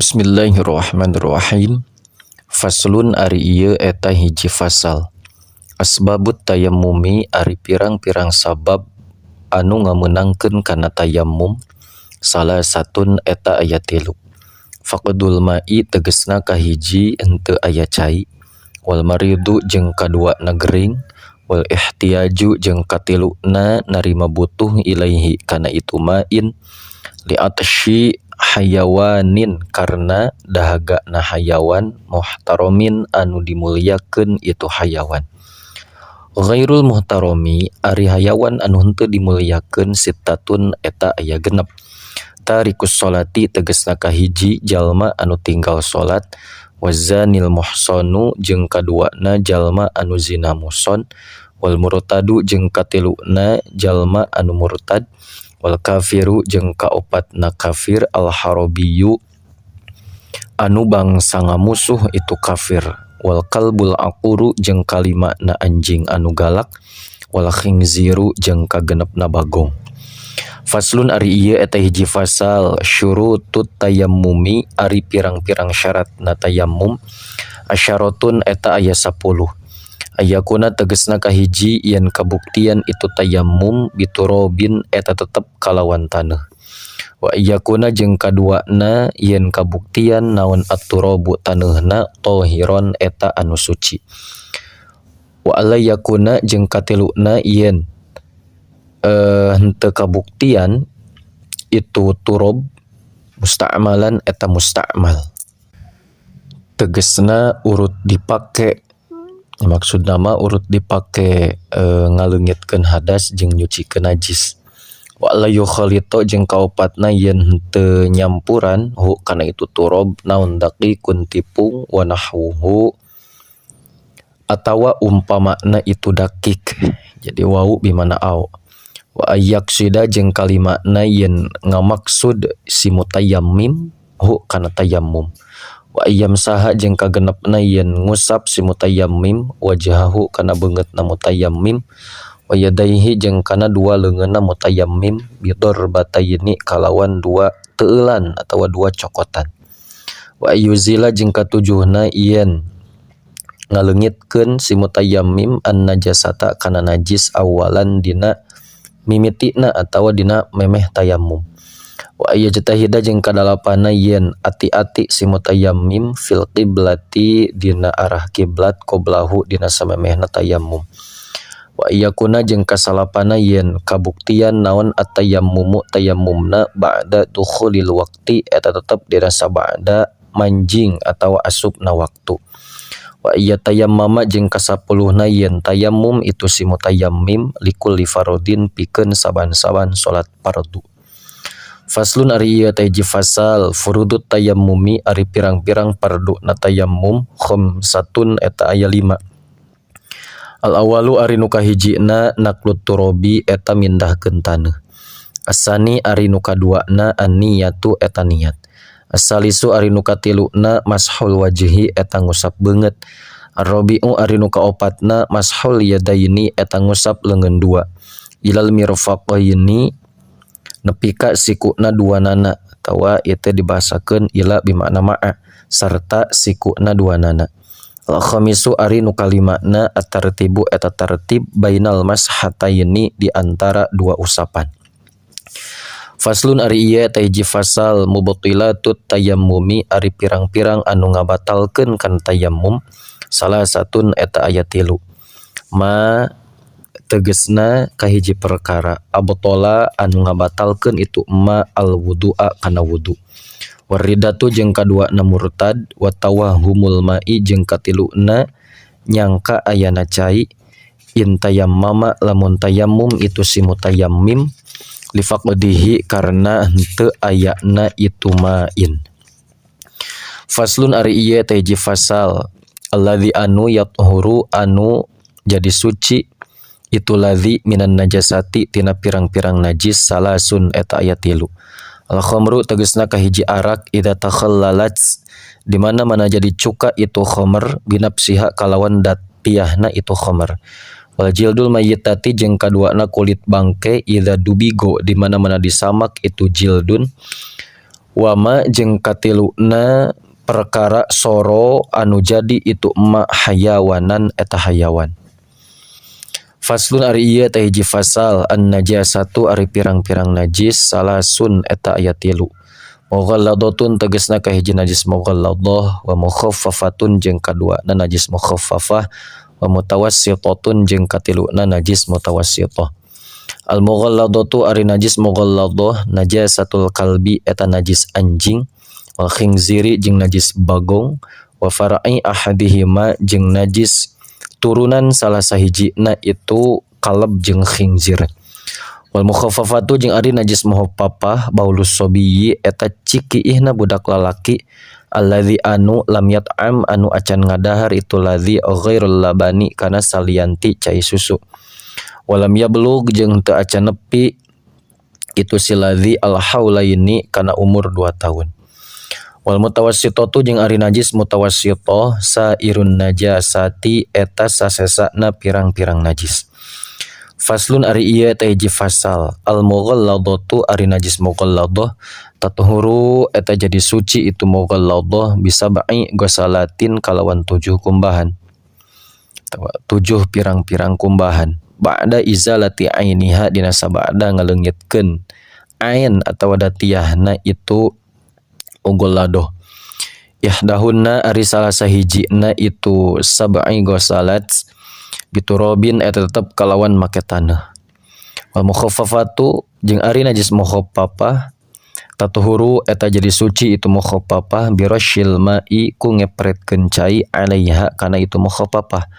Bismillahirrahmanirrahim. Faslun ari ieu eta hiji fasal. Asbabut tayammumi ari pirang-pirang sabab anu ngameunangkeun kana tayammum salasatun eta aya tilu. Faqdul ma'i tegesna kahiji henteu aya cai, wal maridu jeung kaduana gering, wal ihtiyaju jeung katiluna narima butuh ilaihi kana itu ma'in li'atsyi hayawanin karena dahagana hayawan muhtaromin anu dimuliakeun itu hayawan. Ghairul muhtaromi ari hayawan anu henteu dimuliakeun sittatun eta aya 6. Tarikus sholati tegesna kahiji jalma anu tinggal salat, wazanil muhsanu jeung kaduana jalma anu zina muhson, wal murtadu jeung katiluna jalma anu murtad, wal kafiru jeung kaopatna kafir al harabiyu anu bangsa ngamusuh itu kafir, wal kalbul aquru jeung kalimana anjing anu galak, wal khinziru jeung kagenepna bagong. Faslun ari ieu eta hiji fasal syurutut tayammumi ari pirang-pirang syaratna tayammum asyaratun eta aya 10. Ayakuna tegesna kahiji yen kabuktian itu tayammum biturobin eta tetep kalawan taneuh. Wa ayakuna jeung kaduana yen kabuktian naon at-turabu taneuhna tahiron eta anu suci. Wa alayakuna jeung katiluna yen henteu kabuktian itu turob musta'malan eta musta'mal. Tegesna urut dipake, maksud nama urut dipake ngaleungitkeun hadas jeung nyucikeun najis. Wa la yukhalito jeung kaopatna yen henteu nyampuran hu kana itu turob naon daqiqun tipung wa nahwuhu atawa umpamana itu daqiq. Jadi wau bimana au. Wa ayyaksida jeung kalimana yen ngamaksud si mutayammim hu kana tayammum. Wa ayyamsaha jeung kagenepna yen ngusap si mutayammim wajhahu kana beungeutna mutayammim wa yadaihi jeung kana dua leungeunna mutayammim bidarbataini kalawan dua teueulan atawa dua cokotan. Wa ayyuzila jeung katujuhna yen ngaleungitkeun si mutayammim an najasata kana najis awalan dina mimitina atawa dina memeh tayammum. Wa ayyajtahida jeung kadalapana yen ati-ati si mutayammim fil qiblati dina arah kiblat qoblahu dina samemehna tayammum. Wa ayyakuna jeung kasalapana yen kabuktian naon at-tayammumu tayammumna ba'da dukhulil waqti eta tetep dina sabada manjing atawa asupna waktu. Wa ayyatayammama jeung kasapuluhna yen tayammum itu si mutayammim likulli farodin pikeun saban-saban salat fardu. Faslun ari ieu teh hiji fasal furudut tayammumi ari pirang-pirang fardu na tayammum khamsatun eta aya 5. Al awalu ari nu kahijina naklut turabi eta mindahkeun taneuh. Asani ari nu kaduana an-niyatu eta niat. Asalisu ari nu katiluna mashul wajhi eta ngusap beungeut. Arrabi'u ari nu kaopatna mashul yadaini eta ngusap leungeun dua. Ilal mirfaqaini nepi ka sikuna duanana atawa ieu teh dibahasakeun ila bimakna ma'a sarta sikuna duanana. Al khamisu ari nu kalimana at-tartibu eta tartib bainal mashataini di antara dua usapan. Faslun ari ieu eta hiji fasal mubtilatut tayammumi ari pirang-pirang anu ngabatalkeun kana tayammum salah satun eta aya 3. Ma tegesna kahiji perkara abtola anu ngabatalkeun itu ma al wudu'a kana wudu. Waridatu jeung kaduana murtad wa tawahumul ma'i jeung katiluna nyangka ayana cai in tayammama lamun tayammum itu si mutayammim lifaqdihi karena henteu ayana itu ma'in. Faslun ari ieu teh hiji fasal alladzi anu yathuru anu jadi suci itu ladzi minan najasati tina pirang-pirang najis salasun eta aya 3. Al khamru tegesna kahiji arak idza takhallalat di mana-mana jadi cuka itu khamr binafsiha kalawan datiahna itu khamr. Wal jildul mayyitati jeung kaduana kulit bangke idza dubigo di mana-mana disamak itu jildun. Wama jeung katiluna perkara soro anu jadi itu ma hayawanan eta hayawan. Faslun ari ieu teh hiji fasal an-najasatu ari pirang-pirang najis salasun eta aya tilu. Mughalladatun tegasna kahiji najis mughalladah wa mukhaffafatun jeung kaduana najis mukhaffafah wa mutawassitatun jeung katiluna najis mutawassitah. Al mughalladatu ari najis mughalladah najasatul kalbi eta najis anjing wal khinziri jeung najis bagong wa far'i ahadihima jeung najis turunan salah sahijina itu kaleb jeung khinzir. Wal mukhaffafatu jeung ari najis mukhaffafah baulus sobiyyi eta cikiihna budak lalaki alladzi anu lam yat'am anu acan ngadahar itu ladzi ghairul labani kana salianti cai susu. Walam yablug jeung teu acan nepi itu si ladzi al haulaini kana umur 2 tahun. Wal mutawassitatu jeung ari najis mutawassitah sairun najasati eta sasesana pirang-pirang najis. Faslun ari ieu teh hiji fasal al mughalladatu ari najis mughalladah tathuru eta jadi suci itu mughalladah bisab'i ghasalatin kalawan 7 kumbahan. 7 pirang-pirang kumbahan ba'da izalati ainiha dina sabada ngaleungitkeun ain atawa datiahna itu mughalladah. Ihdahunna ari salah sahijina itu sab'i ghasalat biturabin eta tetep kalawan make taneuh. Wal mukhaffafatu jeung ari najis mukhaffafah tatuhuru eta jadi suci itu mukhaffafah birasyil ma'i ku ngepretkeun cai alaiha kana itu mukhaffafah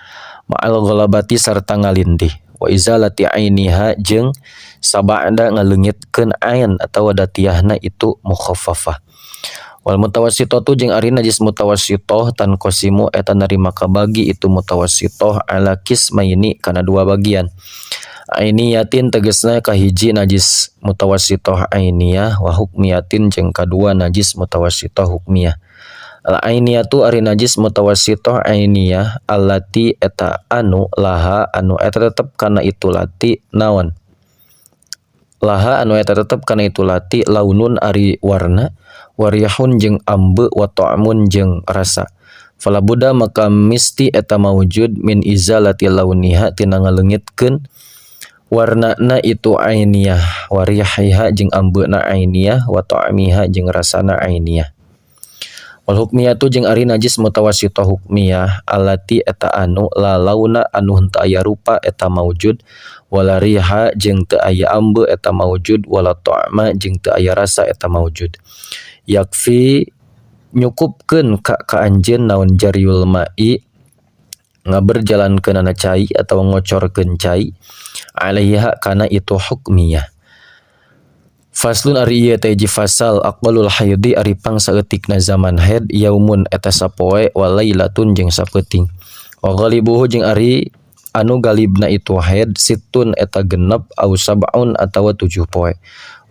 ma'al ghalabati sarta ngalindih wa izalati ainiha jeung sabada ngaleungitkeun ain atawa datiahna itu mukhaffafah. Wal mutawassitatu jeung ari najis mutawassitah tanqasimu eta narima kabagi itu mutawassitah ala qismaini kana 2 bagian. Ainiyatin tegasna kahiji najis mutawassitah ainiyah wa hukmiyatin jeung kadua najis mutawassitah hukmiyah. Al ainiyatu ari najis mutawassitah ainiyah allati eta anu laha anu eta tetep kana itu lati naon. Laha anu eta tetep kana itu lati launun ari warna warihun jeung ambe wa ta'mun jeung rasa. Fala buddha maka misti eta maujud min izalati launiha tina ngaleungitkeun warnana itu ainiyah warihiha jeung ambeuna ainiyah wa ta'miha jeung rasana ainiyah. Wal hukmiyatu jeung ari najis mutawassithah hukmiyah allati eta anu la launa anu henteu aya rupa eta maujud wala riha jeung teu aya ambe eta maujud wala ta'ma jeung teu aya rasa eta maujud. Yakfi nyukupkeun ka anjeun naon jariul ma'i ngaberjalankeunana cai atawa ngocorkeun cai alaiha kana itu hukmiyah. Faslun ari ieu teh hiji fasal aqwalul haidi ari pangsaeutikna zaman haid yaumun eta sapoe wa lailatun jeung sapeuting. Wa ghalibuhu jeung ari anu galibna itu haid situn eta genep au sab'un atawa 7 poe.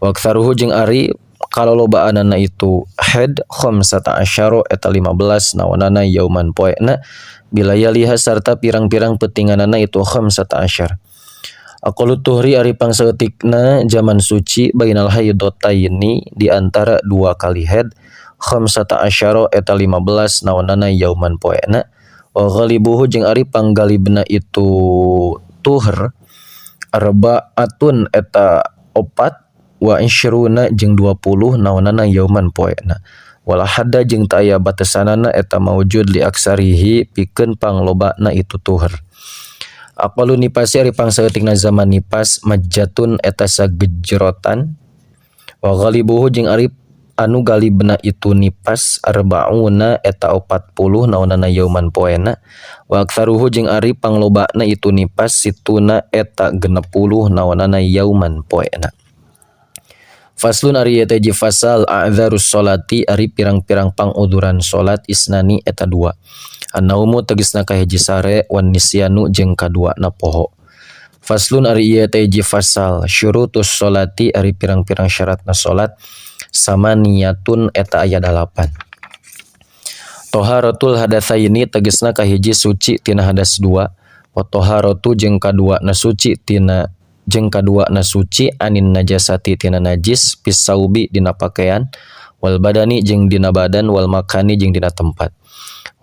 Wa aktsaruhu jeung ari kalolobaanana itu haid khamsata asyara eta 15 naonana yauman poena bilayaliha sarta pirang-pirang petinganana itu khamsata asyar. Aqallu tuhri ari pangsaeutikna zaman suci bainal haidataini di antara 2 kali haid khamsata asyara eta 15 naonana yauman poena wa ghalibuhu jeung ari panggalibna itu tuhr arbaatun eta 4 wa isyruna jeung 20 naonana yauman poena wala hadda jeung teu aya batesanana eta maujud li aksarihi pikeun panglobana itu tuhr. Aqwalu nipasi ari pangsaeutikna zaman nipas majjatun eta sagejrotan wa ghalibuhu jeung ari anu galibna itu nipas arbauna eta 40 naonana yauman poena wa aktsaruhu jeung ari panglobana itu nipas situna eta 60 naonana yauman poena. Faslun ari ieu teh hiji fasal a'dzarus sholati ari pirang-pirang panguduran salat isnani eta 2. An-naumu tegasna kahiji sare wan nisyanu jeung kaduana poho. Faslun ari ieu teh hiji fasal syurutus sholati ari pirang-pirang syaratna salat samaniyatun eta aya 8. Toharatul hadatsaini tegasna kahiji suci tina hadas 2 wa toharatu jeung kaduana suci tina jeung kaduana suci anin najasati tina najis pisaubi dina pakaian Wal badani jeung dina badan wal makani jeung dina tempat.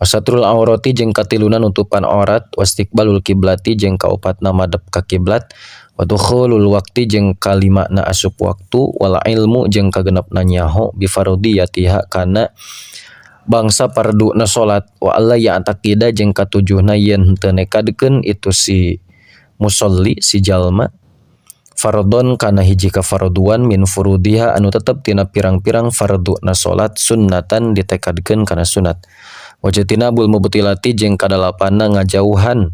Wa satrul aurati jeung katiluna nutupan aurat wastiqbalul kiblati jeung kaopatna madep ka kiblat wa dukhulul waqti jeung kalimana asup waktu wal ilmu jeung kagenepna nyaho bi fardiyatiha kana bangsa farduna salat wa alla ya'taqida jeung katujuhna yen henteu nekadkeun itu si musolli si jalma fardhon kana hiji kafarduan min furudiha anu tetep tina pirang-pirang farduna salat sunnatan ditekadkeun kana sunat wajtinabul mubtilati jeung kadalapanna ngajauhan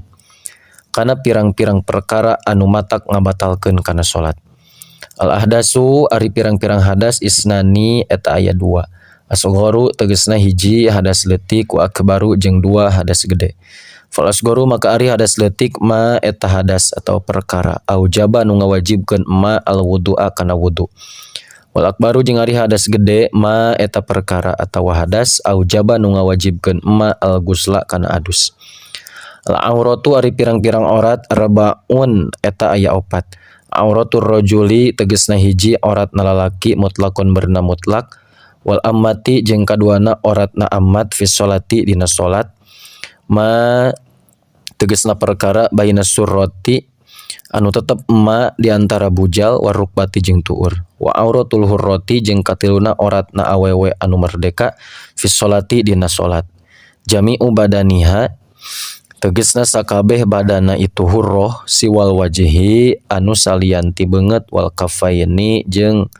kana pirang-pirang perkara anu matak ngabatalkeun kana salat. Al ahdasu ari pirang-pirang hadas isnani eta aya dua. Asgharu tegesna hiji hadas leutik wa akbaru jeung dua hadas gede. Fal asgharu maka ari hadas leutik ma eta hadas atau perkara aujaba nu ngawajibkeun ma al wudu'a kana wudu. Wal akbaru jeung ari hadas gede ma eta perkara atawa hadas aujaba nu ngawajibkeun ma al gusla kana adus. Al auratu ari pirang-pirang aurat arbaun eta aya opat. Auratur rajuli tegesna hiji auratna lalaki mutlakon berna mutlak wal ammati jeung kaduana auratna ammat fi sholati dina salat ma tegesna perkara baina surrati anu tetep ma di antara bujal warukbati jeung tuur wa auratul hurrati jeung katiluna auratna awewe anu merdeka fi sholati dina salat jami'u badaniha tegesna sakabeh badana itu hurroh siwal wajhi anu salian ti beungeut wal kafaini jeung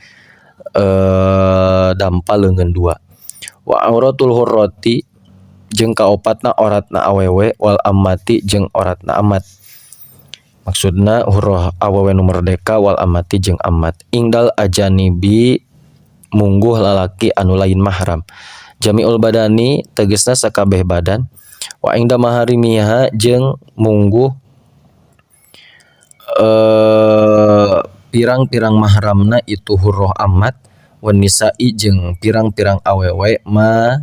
dampa leungeun dua wa auratul hurrati jeung kaopatna auratna awewe wal ammati jeung auratna amat maksudna hurroh awewe nu merdeka wal amati jeung amat ingdal ajanibi mungguh lalaki anu lain mahram jamiul badani tegesna sakabeh badan wa ingda maharimiha jeung mungguh pirang-pirang mahramna itu hurroh amat wan nisa'i jeung pirang-pirang awewe ma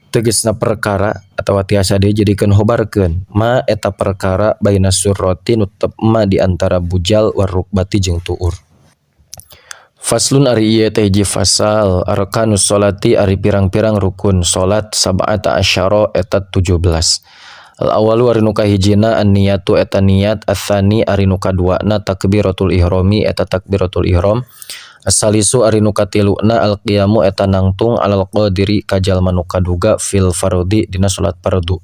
tegesna perkara atawa tiasa deui jadikeun hobarkeun ma eta perkara baina surrati nu tetep ma di antara bujal warukbati jeung tuur. Faslun ari ieu teh hiji fasal arkanus sholati ari pirang-pirang rukun salat sab'ata asyara eta 17. Al awalu ari nu kahijina an-niyatu eta niat ats-tsani ari nu kaduana takbiratul ihrami eta takbiratul ihram as-salisu ari nu katiluna al-qiyamu eta nangtung alal qadiri ka jalma nu kaduga fil fardhi dina salat fardu.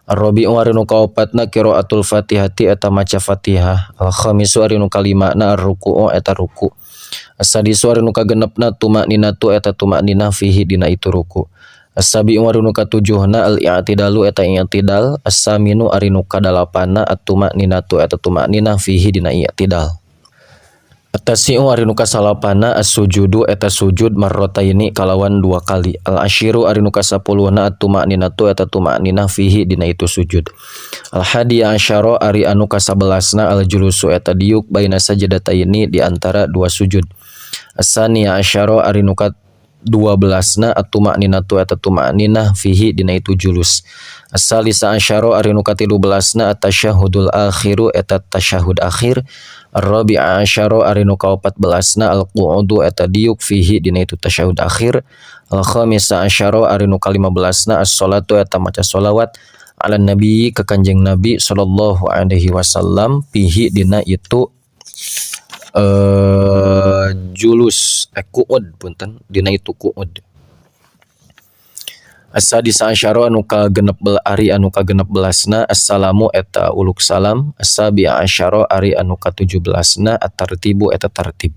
Ar-rabi'u ari nu kaopatna qiraatul fatihati eta maca Fatihah. Al-khamisu ari nu kalimana ar-ruku'u eta ruku. As-sadisu ari nu kagenepna tumakninatu eta tumakninah fihi dina itu ruku. As-sabi'u ari nu katujuhna al-i'tidalu eta i'tidal. As-saminu ari nu kadalapanna at-tumakninatu eta tumakninah fihi dina i'tidal. At-tasi'u ari nu kasalapana as-sujudu eta sujud marrataini kalawan dua kali. Al-asyiru ari nu kasapuluhna at-tumakninatu eta tumakninah fihi dina itu sujud. Al-hadi asyara ari anu kasabelasna al-julusu eta diuk baina sajdataini di antara dua sujud. As-saniya asyara ari nu ka-12na at-tumakninatu eta tumakninah fihi dina itu julus. As-salisa asyara ari nu ka-13na at-tasyahhudul akhiru eta tasyahud akhir. Ar-rabi'a asyara ari nu ka-14na al-qu'udu eta diuk fihi dina itu tasyahud akhir. Al-khamisa asyara ari nu ka-15na as-salatu eta maca sholawat ala nabi ka Kanjeng Nabi sallallahu alaihi wasallam fihi dina itu julus qu'ud punten dina itu qu'ud. As-sadisa asyara anu kagenep ari anu kagenep belasna assalamu eta uluk salam. As-sabi'a asyara ari anu ka-17na at-tartibu eta tartib.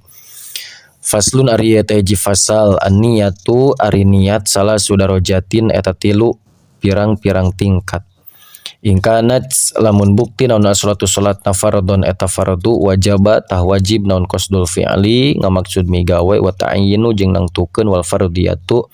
Faslun ari ieu teh hiji fasal an-niyatu ari niat salah sudarajatin eta tilu pirang-pirang tingkat. Ingkanat lamun bukti naon as-salatu salatna fardhon eta fardu wajaba tah wajib naon qasdul fi'li ngamaksud migawe wa ta'ayyinu jeung nangtukeun wal fardiyatu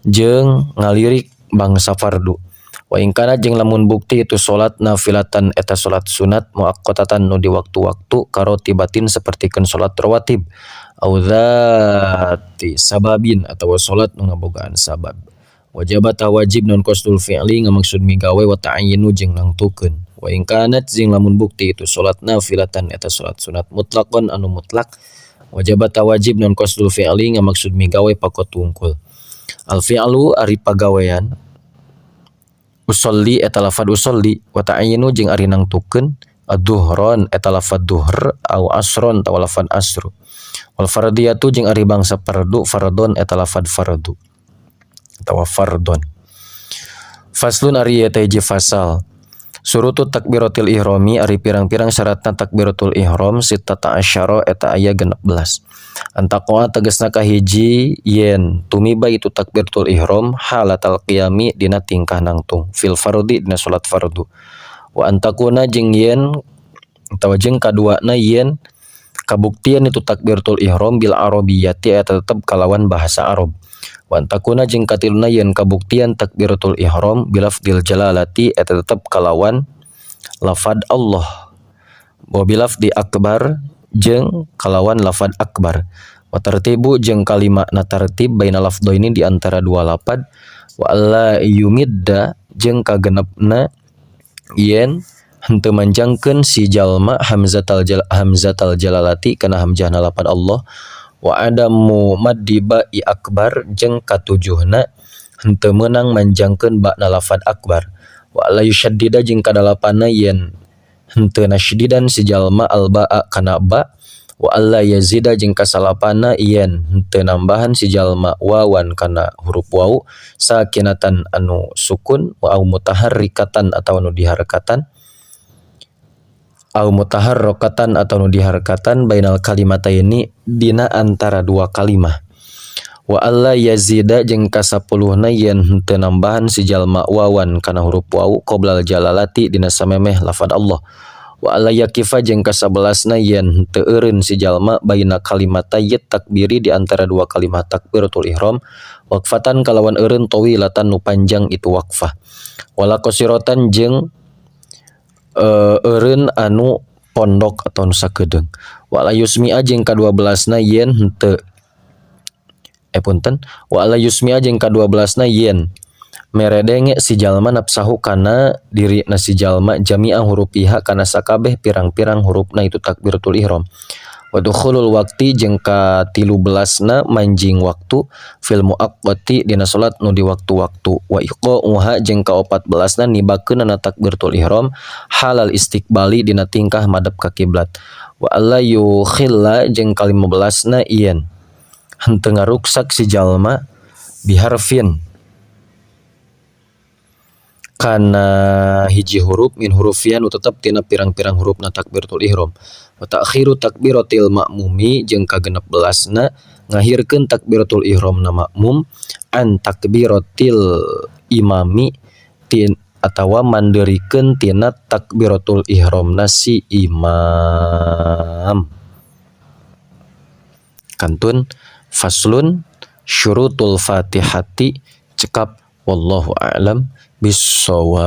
jeung ngalirik bangsa fardu. Wa ingkana jeung lamun bukti itu salat nafilatan eta salat sunat muaqqatatan nu di waktu-waktu karotibatin sapertikeun salat rawatib au dzati sababin atawa salat nu ngabogaan sabab. Wajaba tah wajib non qasdul fi'li ngamaksud migawe wa ta'ayyinu jeung nangtukeun. Wa ingkanat jeung lamun bukti itu salat nafilatan eta salat sunat mutlaqon anu mutlak Wajaba wajib non qasdul fi'li ngamaksud migawe pakot wungkul. Al fi'lu ari pagawean usolli eta lafad usolli wa ta'yinu jeung ari nangtukeun adzuhron eta lafad duhr au asron atawa lafad asru. Wal fardiyatu jeung ari bangsa fardu fardon eta lafad fardu atawa fardon. Faslun ari ieu teh hiji fasal. Syurutu takbiratil ihrami ari pirang-pirang syaratna takbiratul ihram sittata asyara eta aya 16. Antaqoa tegasna kahiji yen tumiba itu takbiratul ihram halatal qiyami dina tingkah nangtung fil fardhi dina salat fardu. Wa antakuna jeung yen atawa jeung kaduana yen kabuktian itu takbiratul ihram bil arabiyyati eta tetep kalawan bahasa Arab. Wa antakuna jeung katiluna yen kabuktian takbiratul ihram bilafdil jalalati eta tetep kalawan lafad Allah. Wa bilafdi akbar jeung kalawan lafad akbar. Wa tartibu jeung kalimatna tartib baina lafdhaini di antara dua lapad. Wa alla yumidda jeung kagenepna yen henteu manjangkeun si jalma hamzatal jalalati kana hamzahna lapad Allah. Wa adamu maddi ba'i akbar jeung katujuhna henteu meunang manjangkeun ba'na lafad akbar. Wa la yusyaddida jeung kadalapanna yen henteu nasdidan si jalma al ba'a kana ba. Wa alla yazida jeung kasalapana yen henteu nambahan si jalma wawan kana huruf waw sakinatan anu sukun wa au mutaharrikatan atawa nu diharekatan au mutaharrakatan atau nu diharekatan bainal kalimataini dina antara dua kalimah. Wa alla yazida jeung kasapuluhna yen henteu nambahan si jalma wawan kana huruf waw qoblal jalalati dina samemeh lafad Allah. Wa alla yakifa jeung kasabelasna yen henteu eureun si jalma baina kalimatayit takbiri di antara dua kalimat takbiratul ihram waqfatan kalawan eureun tawilatan nu panjang itu waqfah. Wala qasiratan jeung eureun anu pondok atau nu sakedeung. Wa la yusmi'a jeung ka-12na yen henteu punten wa la yusmi'a jeung ka-12na yen meredenge si jalma nafsahu kana diri na si jalma jami'a hurufiha kana sakabeh pirang-pirang hurufna itu takbiratul ihram. Wa dukhulul waqti jeung ka-13na manjing waktu fil muaqqati dina salat nu di waktu-waktu. Wa iqa'uha jeung ka-14na nibakeunana takbiratul ihram halal istiqbali dina tingkah madep ka kiblat. Wa alla yukhilla jeung ka-15na yen henteu ngaruksak si jalma biharfin kana hiji huruf min hurufian nu tetep tina pirang-pirang hurufna takbiratul ihram. Wa ta'khiru takbiratil ma'mumi jeung ka-16na ngahirkeun takbiratul ihramna ma'mum an takbiratil imami tin atawa mandeurikeun tina takbiratul ihramna si imam. Kantun faslun syurutul fatihati cekap wallahu a'lam bissawab.